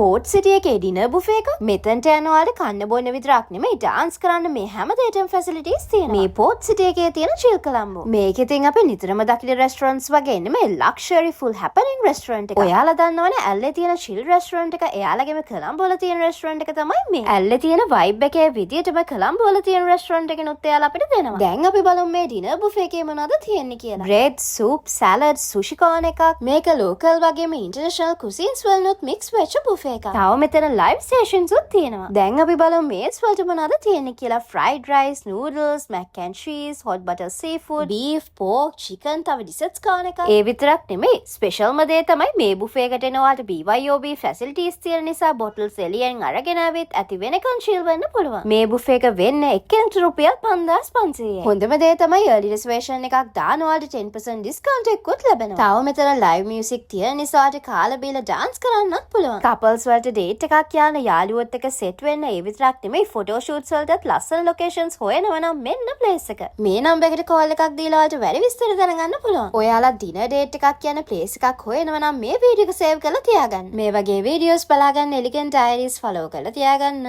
Port සිටි එකේ dinner buffet එක. මෙතනට යන ඔයාලට කන්න බොන්න විතරක් නෙමෙයි, ඩාන්ස් කරන්න, මේ හැම දෙයකටම ෆැසිලිටිස් තියෙනවා. මේ පෝට් සිටි එකේ තියෙන චිල් කොලම්බෝ. මේක ඉතින් අපි නිතරම දකින රෙස්ටොරන්ට්ස් වගේ නෙමෙයි, ලක්ෂරි ෆුල් හැපනින් රෙස්ටොරන්ට් එකක්. ඔයාලා දන්නවනේ ඇල්ලේ තියෙන චිල් රෙස්ටොරන්ට් එක. එයාලගේම කොලම්බෝ වල තියෙන රෙස්ටොරන්ට් එක තමයි මේ. ඇල්ලේ තියෙන වයිබ් එකේ විදියටම කොලම්බෝ වල තියෙන රෙස්ටොරන්ට් එකෙනුත් එයාලා අපිට දෙනවා. දැන් අපි බලමු මේ ඩිනර් බුෆේ එකේ මොනවද තියෙන්නේ කියලා. බ්‍රෙඩ්, සූප්, සැලඩ්, සුෂි කෝනර් එකක්. මේක ලෝකල් වගේම ඉන්ටර්නැෂනල් කුසින්ස් වලිනුත් මික්ස් වෙච්ච බුෆේ එකක්. තව මෙතන ලයිව් ස්ටේෂන්ස් උත් තියෙනවා. දැන් අපි බලමු මේල්ස් වලට මොනවද තියෙන්නේ කියලා. Fried rice, noodles, mac and cheese, hot butter seafood, beef, pork, chicken, තව ඩිසර්ට්ස් කෝනර් එකක්. ඒ විතරක් නෙමෙයි, ස්පෙෂල්ම දේ තමයි මේ බුෆේ එකට එන ඔයාලට BYOB facilities තියෙන නිසා බොටල්ස් එළියෙන් අරගෙන ආවෙත් ඇති වෙනකන් චිල් වෙන්න පුළුවන්. මේ බුෆේ එක වෙන්නේ එක්කෙනෙකුට රුපියල් 5500යි. හොඳම දේ තමයි අර්ලි රිසර්වේෂන් එකක් දාන ඔයාලට 10% ඩිස්කවුන්ට් එකකුත් ලැබෙනවා. තව මෙතන ලයිව් මියුසික් තියෙන නිසා ඔයාලට කාලා බීලා ඩාන්ස් කරන්නත් පුළුවන්. කපල්ස් වලට ඩේට් එකක් යන, යාළුවොත් එක්ක සෙට් වෙන්න, ඒ විතරක් නෙමෙයි, ෆොටෝ ෂූට්ස් වලටත් ලස්සන ලොකේෂන්ස් හොයනවා නම් මෙන්න ප්ලේස් එක. මේ නම්බර් එකට කෝල් එකක් දීලා ඔයාලට වැඩි විස්තර දැනගන්න පුළුවන්. ඔයාලා ඩිනර් ඩේට් එකක් යන ප්ලේස් එකක් හොයනවා නම් මේ වීඩියෝ එක සේව් කරලා තියාගන්න. මේ වගේ වීඩියෝස් බලාගන්න එලිගන් ඩයරිස් ෆලෝ කරලා තියාගන්න.